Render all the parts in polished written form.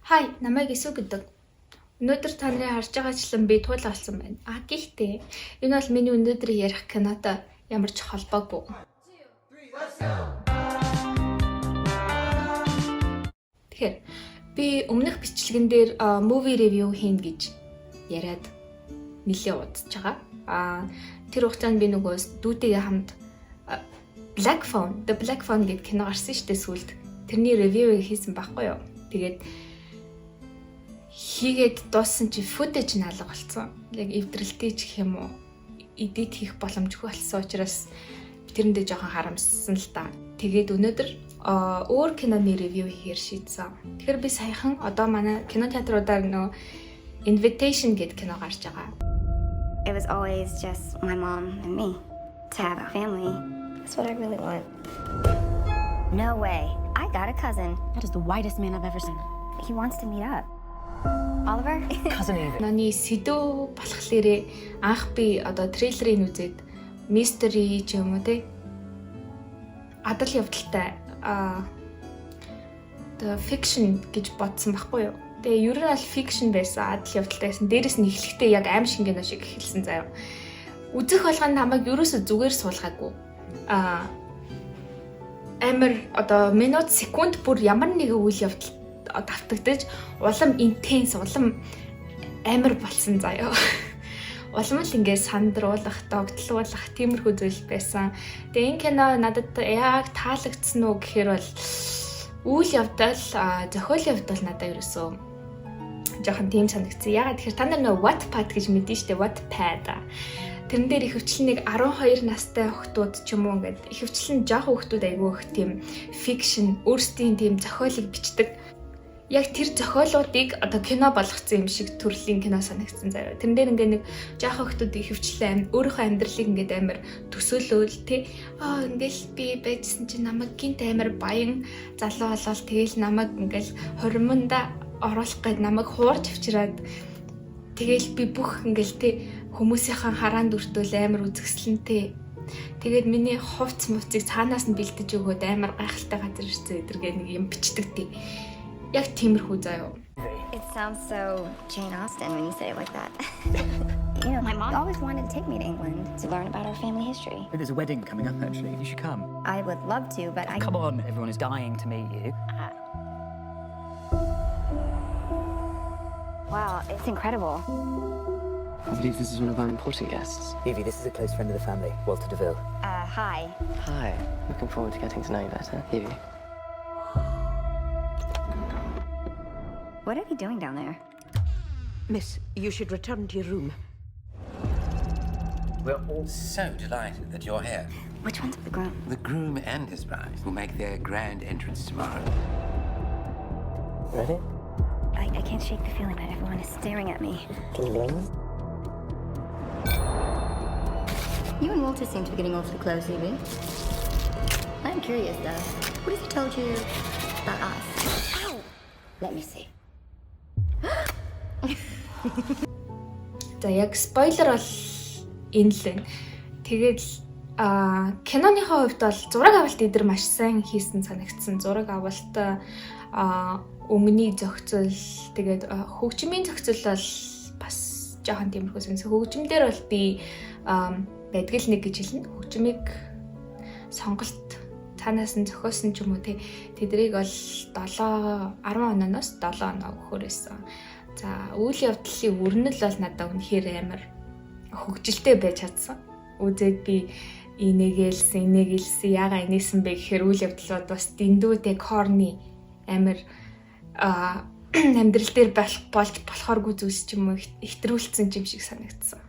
Хай, намайг Исү гэдэг. Өнөөдөр та нарын харж байгаачлан би туулаа болсон байна. А гэхдээ энэ бол миний өнөөдөр ярих кинотой ямар ч холбоогүй. Тэгэхээр би өмнөх бичлэгэн дээр movie review хийнэ гэж яриад нэлээ удаж байгаа. А тэр хугацаанд би нөгөө дүүтэйгээ хамт Black Phone, The Black Phone гэдэг кино гарсан шүү дээ сүүлд. Тэрний review-ыг хийсэн байхгүй юу? Тэгээд хийгээд дууссан чи footage нь алга болсон. Яг эвдрэлтэй ч гэх юм уу, edit хийх боломжгүй болсон учраас тэрэндээ жоохон харамссан л та. Тэгээд өнөөдөр өөр киноны review хийхээр шийдсэн. Тэгэхээр би саяхан одоо манай кино театруудаар нөө Invitation гэдэг кино гарч байгаа. It was always just my mom and me. To have a family. That's what I really want. No way. I got a cousin. That is the whitest man I've ever seen. He wants to meet up. Oliver? Cousin Evie. Киноны сэдэв болохоор анх би одоо трейлерыг үзээд mystery ч юм уу те адал явдалтай одоо fiction гэж бодсон байхгүй юу. Тэгээ ер нь бол fiction байсан, адал явдалтай байсан. Дээрэс нь эхлэхдээ яг аим шиг кино шиг эхэлсэн заяа. Үзэх болгоно намайг ерөөсө зүгээр суулгаагүй. Амар одоо минут секунд бүр ямар нэгэн үйл явдал давтагдаж улам intense, улам амар болсон заяа. Улам л ингээд сандруулах, догтлуулах тиймэрхүү зүйл байсан. Тэгээ энэ кино надад яг таалагдсан уу гэхээр бол үйл явдал, зохиолын хувьд бол надад ерөөсөө жоохон тийм санагдсан. Ягаад тэгэхээр та нар нөө Wattpad гэж мэдэн штэ, Wattpad. Тэрэн дээр ихэвчлэн нэг 12 настай охтууд ч юм уу ингээд ихэвчлэн жоохон охтууд айгүй их тийм fiction, өөрсдийн тийм зохиолыг бичдэг. Яг тэр зохиолуудыг одоо кино болгоцсон юм шиг төрлийн кино санагдсан заяа. Тэрэн дээр ингээ нэг жоохон охтууд ихэвчлэн өөрийнхөө амьдралыг ингээд амар төсөөлөөл тий. Аа ингээл би байжсан чинь намайг гинт амар баян залуу болол тэгэл намайг ингээл хормонда оруулах гээд намайг хуурж авчираад тэгэл би бүх ингээл тий хүмүүсийнхээ хараанд өртөөл амар үзэсгэлэнтэй. Тэгээд миний хувц мувцыг цаанаас нь бэлдэж өгөөд амар гайхалтай газар ирсэн эдэргээ нэг юм бичдэг тий. Яг тиймэрхүү заяа. It sounds so Jane Austen when you say it like that. My mom always wanted to take me to England to learn about our family history. There's a wedding coming up, actually. You should come. I would love to, but I... Come on, everyone is dying to meet you. Wow, it's incredible. I believe this is one of our important guests. Evie, this is a close friend of the family, Walter DeVille. Hi. Hi. Looking forward to getting to know you better, Evie. What are they doing down there? Miss, you should return to your room. We're all so delighted that you're here. Which one's the groom? The groom and his bride will make their grand entrance tomorrow. Ready? I can't shake the feeling that everyone is staring at me. Can you blame them? You and Walter seem to be getting awfully close, Evie. I'm curious, though. What has he told you about us? Ow! Let me see. За яг спойлер бол энэ л байна. Тэгээд киноныхоо хувьд бол зураг авалт эдэр маш сайн хийсэн санагдсан. Зураг авалт, өнгөний зохицол, тэгээд хөгжмийн зохицол бол бас жоохон тиймэрхүү санагдсан. Хөгжим дээр бол би байдаг л нэг гэж хэлнэ. Хөгжмийг сонголт цаанаас нь зохиосон ч юм уу те тэдрийг бол 7 10 ононоос 7 оноо өгөхөр байсан. За үйл явдлын өрнөл бол надад үнэхээр амар хөгжилтэй байж чадсан. Үзээд би инээгэлсэн, инээгэлсэн, яага инээсэн бэ гэхээр үйл явдлууд бас дэндүү те корни амар амьдрал дээр болж болохооргүй зүйлс ч юм уу хэтрүүлсэн юм шиг санагдсан.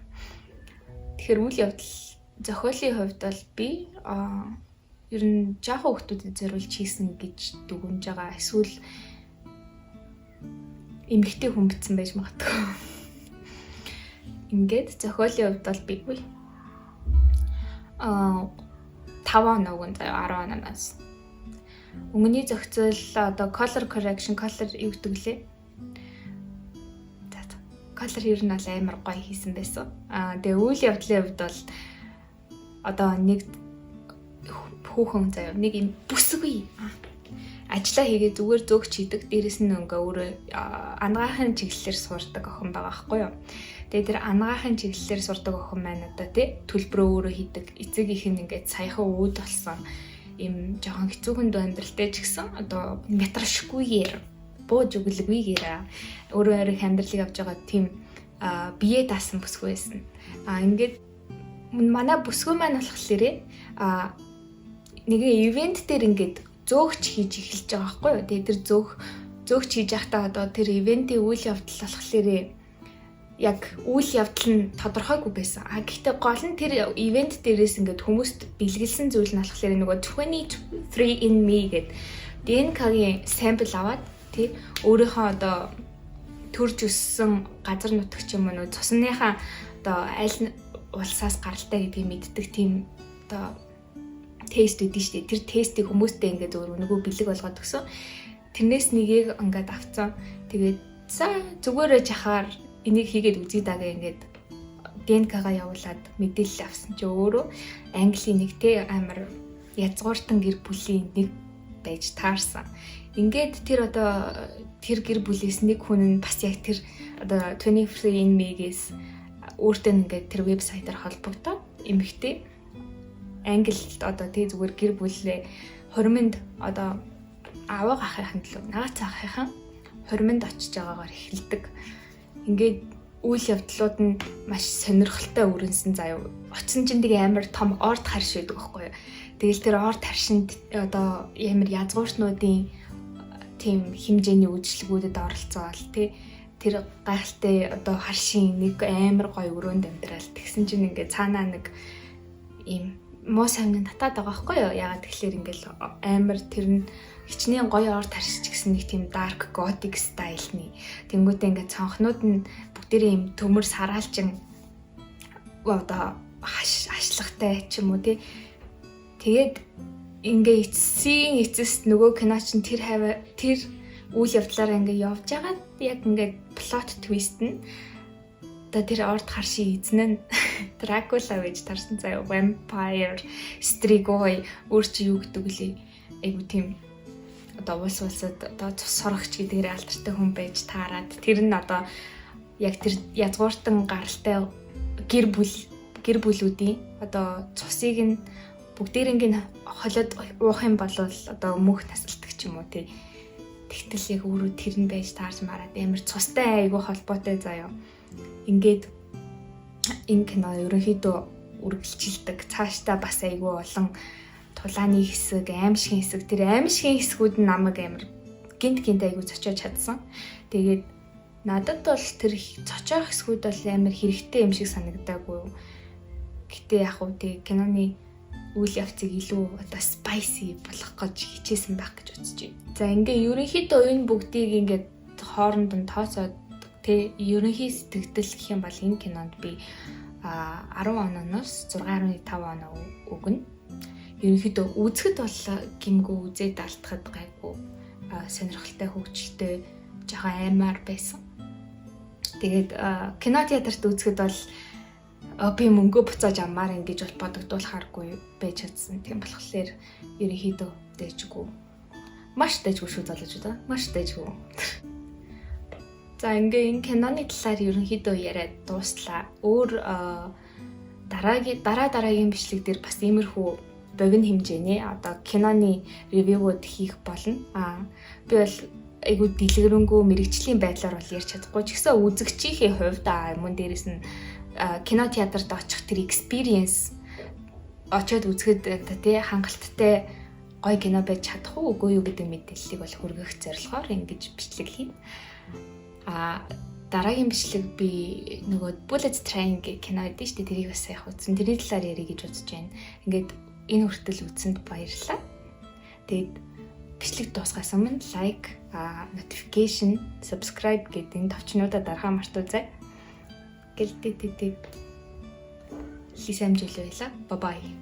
Тэгэхээр үйл явдал зохиолын хувьд бол би ер нь жоохон хүүхдүүдэд зориулж хийсэн гэж дүгнэж байгаа. Эсвэл эмэгтэй хүн бичсэн байж магадгүй. Ингээд зохиолын хувьд бол би 5 оноо өгөн заяа 10 оноос. Өнгөний зохицол одоо color correction, color юу гэдэг лээ? За color ер нь бол амар гоё хийсэн байсан. Тэгээ үйл явдлын хувьд бол одоо нэг хүүхэн заяа нэг юм бүсгүй Ажлаа хийгээ зүгээр зөөгч хийдэг. Дээрэс нь ингээ өөрөө анагаахын чиглэлээр сурдаг охин байгаа байхгүй юу. Тэгээ тэр анагаахын чиглэлээр сурдаг охин маань одоо тий төлбөрөө өөрөө хийдэг. Эцэг их нь ингээд саяхан үүд болсон им жоохон хэцүүхэн дүү амьдралтай ч гэсэн одоо метрошгүйгээр бууж өглөгүйгээр өөрөө өөрийнх амьдралыг авч байгаа тийм бие даасан бүсгүй байсан. Ингээд манай бүсгүй маань болохоор нэгэн event дээр ингээд зөөгч хийж эхэлж байгаа байхгүй юу. Тэгээ тэр зөөгч хийж байхдаа одоо тэр event ийн үйл явдал болохоор яг үйл явдал нь тодорхойгүй байсан. Гэхдээ гол нь тэр event дээрээс ингээд хүмүүст бэлгэлсэн зүйл нь болохоор нөгөө 23andMe гэдэг ДНК-гийн sample аваад, тий, өөрийнхөө одоо төрж өссөн газар нутаг ч юм уу, цусныхаа одоо аль улсаас гаралтай гэдгийг мэддэг тийм одоо тест өгдөн шүү дээ. Тэр тестийг хүмүүстэй ингээд зөвөр нөгөө бэлэг болгоод өгсөн. Тэрнээс нэгийг ингээд авцсан. Тэгээд за, зүгээрээ жахаар энийг хийгээд үзье даа гэ ингээд ДНК-гаа явуулаад мэдээлэл авсан чи өөрөө Английн нэг те амар язгууртан гэр бүлийн нэг байж таарсан. Ингээд тэр одоо тэр гэр бүлээс нэг хүн нь бас яг тэр одоо 23andMe-гээс өөртөө ингээд тэр вебсайтаар холбогдоод эмэгтэй Англи одоо тий зүгээр гэр бүлээ хуриманд одоо аваа ахын төлөө наац ахын хуриманд очиж байгаагаар эхэлдэг. Ингээд үйл явдлууд нь маш сонирхолтой өрнөсөн заяа. Очсон чинь тэгээ амар том орд харш байдаг байхгүй юу. Тэгэл тэр орд харшинд одоо амар язгууртнуудын тийм хэмжээний үйлчлэгүүдэд оролцоол, тий, тэр гайхалтай одоо харшийн нэг амар гоё өрөөнд амьдрал. Тэгсэн чинь ингээд цаанаа нэг ийм муу савны татаад байгаа байхгүй юу? Ягаад тэгэхээр ингээл амар тэр нь хичнээн гоё орд харшиж гисэн нэг тийм dark gothic style-ны. Тэнгүүтээ ингээд цонхнууд нь бүгдээрээ ийм төмөр сараалчин одоо хашлагтай ч юм уу, тий. Тэгээд ингээ эцсийн эцэст нөгөө кино чинь тэр хаваа тэр үйл явдлаараа ингээ явж байгаад яг ингээд plot twist нь одоо тэр орд харшийн эзэн нь Дракула гэж тарсан заяа, vampire, strigoi өөр чи юу гэдэг лээ, айгу тийм одоо улс улсад одоо цус сорогч гэдгээр алдартай хүн байж таарад тэр нь одоо яг тэр язгууртан гаралтай гэр бүлүүдийн одоо цусыг нь бүгдээринг нь холиод уух юм бол одоо мөнх насалдаг ч юм уу, тий. Тэгтэл яг өөрөө тэр нь байж таарч мараад амар цустай айгу холбоотой заяа. Ингээд энэ кино ерөнхийдөө үргэлжилдэг. Цаашдаа бас айгу олон тулааны хэсэг, аймшгийн хэсэг, тэр аймшгийн хэсгүүд нь намайг амар гинт гинт айгу цочоод чадсан. Тэгээд надад бол тэр цочоох хэсгүүд бол амар хэрэгтэй юм шиг санагдаагүй. Гэтэ яг уу тэг киноны үйл явцыг илүү одоо spicy болгох гэж хичээсэн байх гэж бодож байна. За, ингээ ерөнхийдөө энэ бүгдийг ингээд хооронд нь тооцоод, тэ, ерөнхий сэтгэгдэл гэх юм бол энэ кинонд би 10 онооноос 6.5 оноо өгнө. Ерөнхийдөө үзэхэд бол гимгүү, үзээд алдахад гайгүй, сонирхолтой, хөгжилтэй, жоохон аймаар байсан. Тэгээд кино театрт үзэхэд бол би мөнгө буцааж авмаар ингэж бол бодогдуулахааргүй байж чадсан. Тийм болохоор ерөнхийдөө дайжгүй. Маш дайжгүй шүү, залуучуудаа. Маш дайжгүй. За, ингээ энэ киноны талаар ерөнхийдөө яриад дууслаа. Өөр дараагийн дараа дараагийн бичлэг дээр бас иймэрхүү богино хэмжээний одоо киноны review үүд хийх болно. Би бол айгу дэлгэрэнгүй мэргэжлийн байдлаар бол ярьж чадахгүй ч гэсэн үзэгчийнхээ хувьд мөн дээрэс нь кино театрт очих тэр experience, очиод үзэхэд тий хангалттай гоё кино байж чадах уу, үгүй юу гэдэг мэдээллийг бол хүргэх зорилгоор ингэж бичлэг хийнэ. Дараагийн бичлэг би нөгөө Bullet Train гэх кино байдаг шүү дээ. Тэрийг бас яг үзсэн. Тэрний талаар ярих гэж бодож байна. Ингээд энэ хүртэл үзсэнд баярлалаа. Тэгээд бичлэг дуусгаас өмнө like, notification, subscribe гэдэг энэ товчнуудаа дарахаа мартуузай. Гэл тэ тэ тэ. Ли сайн байлаа. Bye bye.